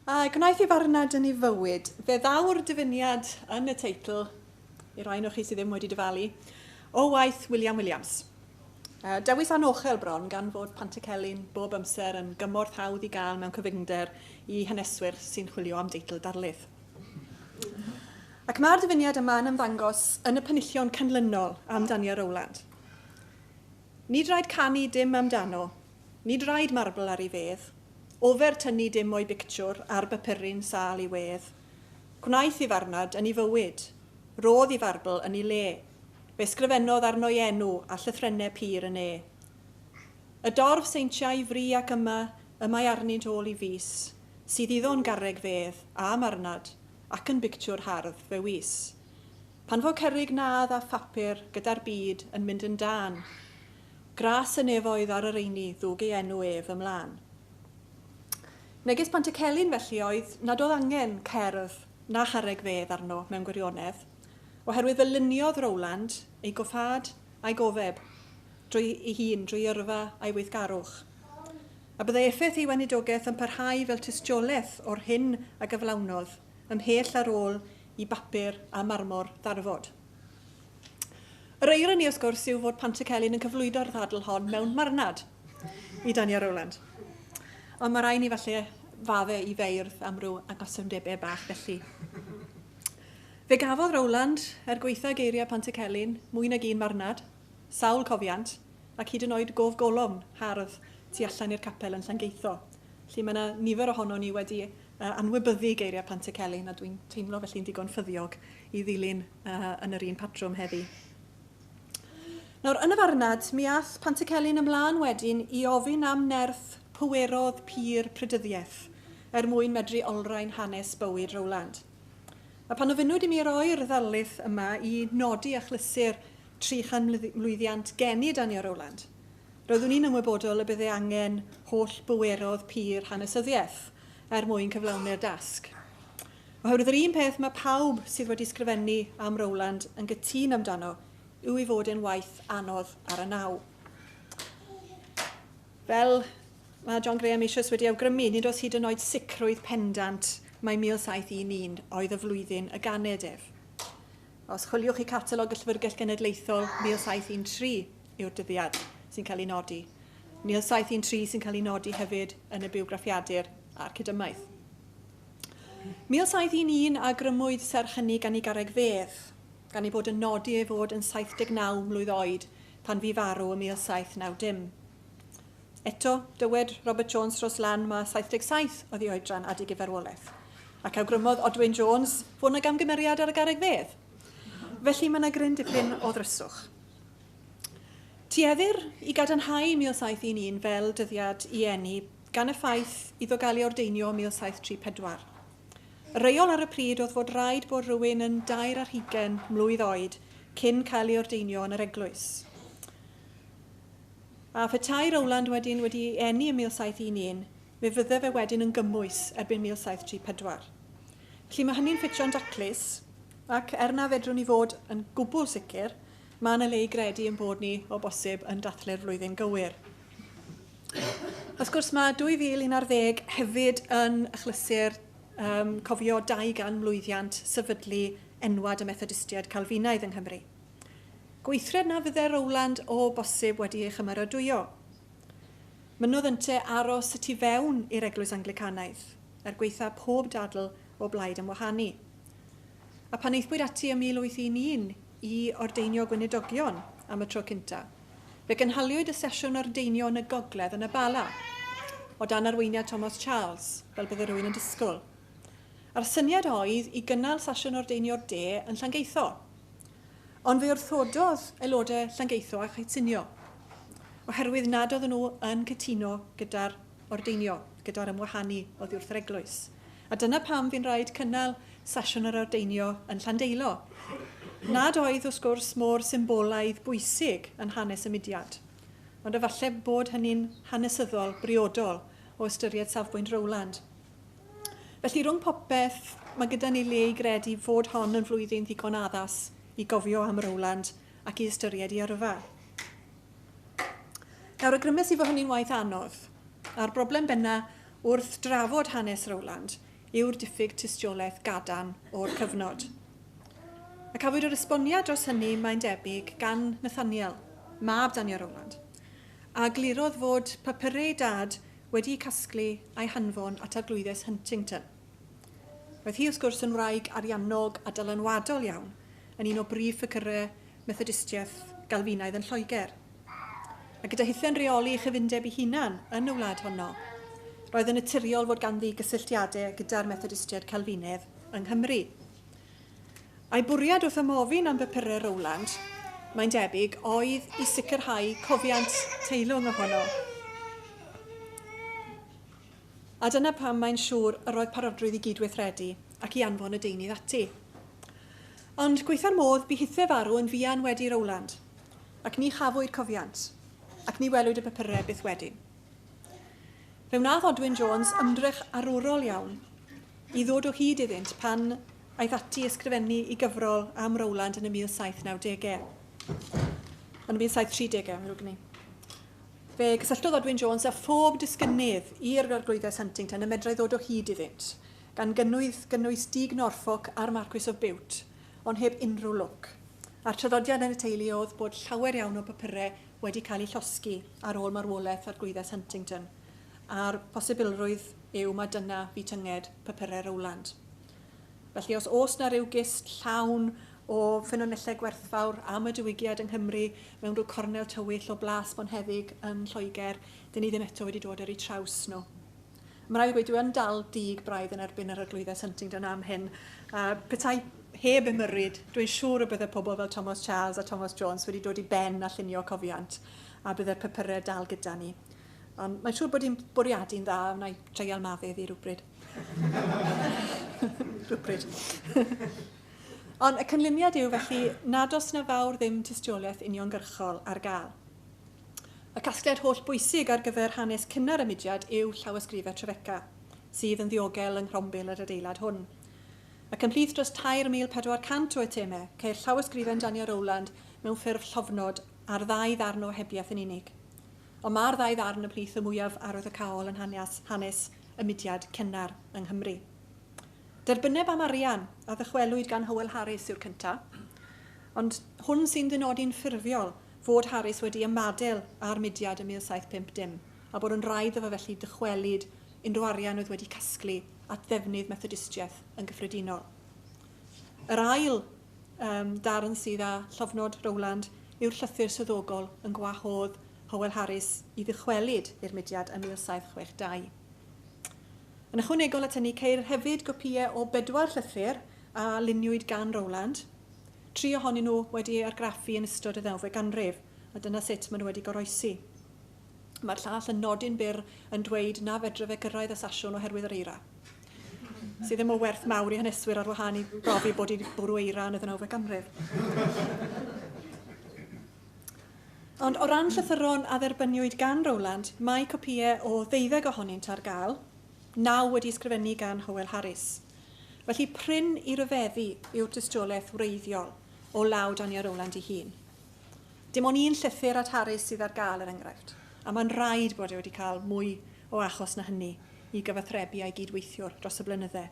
A gwnaeth ei farnad yn ei fywyd. Fe ddaw'r dyfyniad yn y teitl, i rai o chi sydd ddim wedi dyfalu, o waith William Williams. Dewis anochel bron gan fod Pantycelyn bob amser yn gymorth hawdd i gael mewn cyfyngder i haneswyr sy'n chwilio am deitl darlith. Ac mae'r dyfyniad yma yn ymddangos yn y penillion canlynol am Daniel Rowland. Nid rhaid canu dim amdano, nid rhaid marbl ar ei fedd, ofer tynnu dim o'i bictiwr ar bapuryn sâl ei wedd. Gwnaeth ei farnad yn ei fywyd, rodd ei farbl yn ei le, fe sgrifennodd arno'i enw a llythrennau pur y ne. Y dorf seintiau fri ac yma y mae arnynt ôl i fys, sydd iddo'n garreg fedd a marnad, ac yn bictiwr hardd fe wys. Pan fo cerrig nadd a phapur gyda'r byd yn mynd yn dân, gras y nefoedd ar yr eini ddwg ei enw ef ymlân. Neges Pantycelyn felly oedd nad oedd angen cerdd na charreg fedd arno mewn gwirionedd, oherwydd fe luniodd Rowland ei goffâd a'i gofeb drwy ei hun, drwy yrfa a'i weithgarwch. A byddai effaith ei weinidogaeth yn parhau fel tystiolaeth o'r hyn a gyflawnodd ymhell ar ôl i bapur a marmor ddarfod. Yr eironi, wrth gwrs, yw fod Pantycelyn yn cyflwyno'r ddadl hon mewn marnad i Daniel Rowland. Ond mae rhaid ni falle fadde i feirdd am ryw angosymdebau bach felly. Fe gafodd Rowland, er gweitha geiriau Pantycelyn, mwy nag un marnad, sawl cofiant, ac hyd yn oed gof golofn hardd tu allan i'r capel yn Llangeitho. Felly mae yna nifer ohono ni wedi anwybyddu geiriau Pantycelyn, a dwi'n teimlo felly'n digon ffyddiog i ddilyn yn yr un patrwm heddi. Nawr, yn y farnad, mi ath Pantycelyn ymlaen wedyn i ofyn am nerth pwerodd pur prydyddiaeth er mwyn medru olrhain hanes bywyd Rowland. A pan ofynnwyd i mi roi'r ddarlith yma i nodi achlysur 300 mlwyddiant geni Daniel Rowland, roeddwn i'n ymwybodol y byddai angen holl bwerodd pur hanesyddiaeth er mwyn cyflawni'r dasg. Oherwydd yr un peth mae pawb sydd wedi sgrifennu am Rowland yn gytûn amdano yw ei fod e'n waith anodd ar y naw. Fel mae John Graham eisoes wedi awgrymu, nid oes hyd yn oed sicrwydd pendant mai 1711 oedd y flwyddyn y ganed ef. Os chwiliwch chi catalog y Llyfrgell Genedlaethol, 1713 yw'r dyddiad sy'n cael ei nodi. 1713 sy'n cael ei nodi hefyd yn y bywgraffiadur a'r cydymaith. 1711 a grymwyd serch hynny gan ei garreg fedd, gan ei bod yn nodi ei fod yn 79 mlwydd oed pan fu farw ym 1790. Eto, dywed Robert Jones dros lan ma 77 oedd ei oedran adeg ei farwolaeth, ac awgrymodd Odwyn Jones fod 'na gamgymeriad ar y garreg fedd. Felly mae 'na gryn dipyn o ddryswch. Tueddir i gadarnhau 1711 fel dyddiad i eni gan y ffaith iddo gael ei ordeinio ym 1734. Y rheol ar y pryd oedd fod rhaid bod rhywun yn dair ar hugain mlwydd oed cyn cael ei ordeinio yn yr eglwys. A phetai Rowland wedyn wedi ei eni ym 1711, fe fydde fe wedyn yn gymwys erbyn 1734. Felly mae hynny'n ffitio'n daclus, ac er na fedrwn ni fod yn gwbl sicr, mae yna le i gredu ein bod ni, o bosib, yn dathlu'r flwyddyn gywir. Wrth gwrs, mae 2011 hefyd yn achlysur um, cofio 200 mlwyddiant sefydlu enwad y Methodistiaid Calfinaidd yng Nghymru. Gweithred na fydde Rowland o bosib wedi ei chymeradwyo. Mynnodd ynte aros y tu fewn i'r Eglwys Anglicanaidd, er gwaetha pob dadl o blaid ymwahanu. A pan aethpwyd ati ym 1811 i ordeinio gweinidogion am y tro cynta, fe gynhaliwyd y sesiwn ordeinio yn y gogledd yn y Bala, o dan arweiniad Thomas Charles, fel bydde rhywun yn disgwyl. A'r syniad oedd i gynnal sesiwn ordeinio'r de yn Llangeitho. Ond fe wrthododd aelodau Llangeitho a chydsynio, oherwydd nad oedden nhw yn cytuno gyda'r ordeinio, gyda'r ymwahanu oddi wrth yr eglwys. A dyna pam fu'n rhaid cynnal sesiwn yr ordeinio yn Llandeilo, nad oedd, wrth gwrs, mor symbolaidd bwysig yn hanes y mudiad, ond efallai bod hynny'n hanesyddol briodol o ystyried safbwynt Rowland. Felly, rhwng popeth, mae gyda ni le i gredu fod hon yn flwyddyn ddigon addas i gofio am Rowland ac i ystyried ei yrfa. Nawr, awgrymes i fod hynny'n waith anodd, a'r broblem benna wrth drafod hanes Rowland yw'r diffyg tystiolaeth gadarn o'r cyfnod. A cafwyd yr esboniad dros hynny, mae'n debyg, gan Nathaniel, mab Daniel Rowland, a glirodd fod papurau dad wedi casglu a'i hanfon at arglwyddes Huntington. Roedd hi wrth gwrs yn wraig ariannog a dylanwadol iawn, yn un o brif ffigyrau Methodistiaeth Galfinaidd yn Lloegr. A gyda hithiau'n rheoli ei chyfundeb ei hunan yn y wlad honno, roedd yn naturiol fod ganddi gysylltiadau gyda'r Methodistiaid Calfinaidd yng Nghymru. A'i bwriad wrth ymofyn am bapurau Rowland, mae'n debyg, oedd i sicrhau cofiant teilwng ohono. A dyna pam mae'n siŵr yr oedd parodrwydd i gydweithredu ac i anfon y deunydd ati. Ond gweitha'r modd, bu hithe farw yn fuan wedi Rowland, ac ni chafwyd cofiant, ac ni welwyd y papurau byth wedyn. Fe wnaeth Odwyn Jones ymdrech arwrol iawn i ddod o hyd iddynt pan aeth ati ysgrifennu i gyfrol am Rowland yn y 1790au. Yn y 1730au, mae'n rhywbeth ni. Fe gysylltodd Odwyn Jones â phob disgynnydd i'r arglwyddes Huntington y medrai ddod o hyd iddynt, gan gynnwys, gynnwys Dug Norfolk a'r Marquis of Bute, ond heb unrhyw lwc. A'r traddodiad yn y teulu oedd bod llawer iawn o bapurau wedi cael eu llosgi ar ôl marwolaeth arglwyddes Huntington, a'r posibilrwydd yw mae dyna fu tynged papurau Rowland. Felly os oes na ryw gist llawn o ffynonellau gwerthfawr am y diwygiad yng Nghymru mewn rhyw cornel tywyll o Blas Bonheddig yn Lloegr, dyn ni ddim eto wedi dod ar eu traws nhw. Mae rhaid i gweud, dwi yn dal dig braidd yn erbyn yr arglwyddes Huntingdon am hyn. Petai heb ymyrryd, dwi'n siŵr y bydde pobl fel Thomas Charles a Thomas Jones wedi dod i ben a llunio cofiant, a bydde'r papurau dal gyda ni. Ond mae'n siŵr bod hi'n bwriadu'n dda, wna i treial maddau iddi rhywbryd. Rhywbryd. Ond y canlyniad yw felly nad oes na fawr ddim tystiolaeth uniongyrchol ar gael. Y casgliad holl bwysig ar gyfer hanes cynnar y mudiad yw llawysgrifau Trefeca, sydd yn ddiogel yng nghrombil yr adeilad hwn. Ac ymhlith dros 3,400 o eitemau, ceir llawysgrifen Daniel Rowland mewn ffurf llofnod ar ddau ddarn o ohebiaeth yn unig. Ond mae'r ddau ddarn ymhlith y mwyaf arwyddocaol yn hanes, hanes y mudiad cynnar yng Nghymru. Derbynneb am arian a ddychwelwyd gan Hywel Harris yw'r cyntaf, ond hwn sy'n dynodi'n ffurfiol fod Harris wedi ymadael â'r mudiad ym 1750 a bod yn rhaid iddo felly dychwelyd unrhyw arian oedd wedi casglu at ddefnydd Methodistiaeth yn gyffredinol. Yr ail darn sydd â llofnod Rowland yw'r llythyr swyddogol yn gwahodd Hywel Harris i ddychwelyd i'r mudiad ym 1762. Yn ychwanegol at hynny, ceir hefyd gopïau o bedwar llythyr a luniwyd gan Rowland, tri ohonyn nhw wedi argraffu yn ystod y ddewfed ganrif, a dyna sut maen nhw wedi goroesi. Mae'r llall yn nodyn byr yn dweud na fedre fe gyrraedd y sasiwn oherwydd yr eira, sydd ddim o werth mawr i haneswyr ar wahân i brofi bod hi'n bwrw eira yn y ddeunawfed ganrif. Ond o ran llythyron a dderbyniwyd gan Rowland, mae copïau o ddeuddeg ohonynt ar gael, 9 wedi ysgrifennu gan Hywel Harris. Felly prin i ryfeddu yw'r tystiolaeth wreiddiol o law Daniel Rowland ei hun. Dim ond un llythyr at Harris sydd ar gael er enghraifft, a mae'n rhaid bod e wedi cael mwy o achos na hynny i gyfathrebu a'i gydweithiwr dros y blynydde.